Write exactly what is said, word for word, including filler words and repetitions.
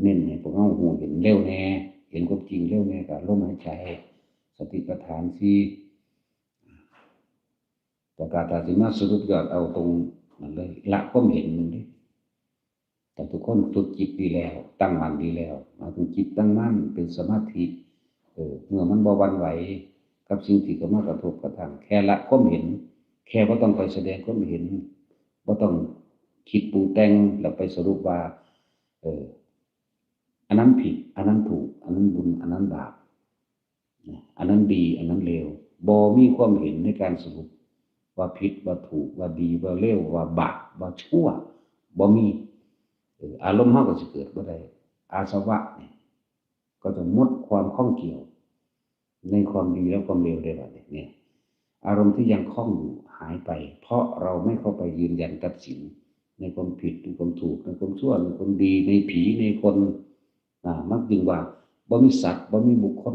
เน้นให้พวกเรารู้เห็นเร็วแน่ เห็นความจริงเร็วแน่ กับลมหายใจ สติปัฏฐานสี่ แต่กาตาสิมาสรุปยอดเอาตรงนั้นเลย ละความเห็นมันเด้ แต่ทุกคนฝึกจิตดีแล้ว ตั้งมั่นดีแล้ว หมายถึงจิตตั้งมั่นเป็นสมาธิ เออ เมื่อมันบ่หวั่นไหวกับสิ่งที่เข้ามากระทบกระทั่ง แค่ละความเห็น แค่บ่ต้องไปแสดงความเห็น บ่ต้องคิดปรุงแต่งแล้วไปสรุปว่า เออ อันนั้นผิด อันนั้นถูก อันนั้นบุญ อันนั้นบาป นะ อันนั้นดี อันนั้นเลว บ่มีความเห็นในการสรุปว่าผิด ว่าถูก ว่าดี ว่าเลว ว่าบาป ว่าชั่ว บ่มี เออ อารมณ์เฮาก็สิเกิดบ่ได้ อาสวะนี่ ก็จะหมดความข้องเกี่ยว ในความดีและความเลวได้บัดนี้เนี่ย อารมณ์ที่ยังข้องอยู่หายไป เพราะเราไม่เข้าไปยืนยันตัดสิน ในความผิด ในความถูก ในความชั่ว ในความดี ในผี ในคน อ่า มันจึงว่าบ่มีสัตว์ บ่มีบุคคล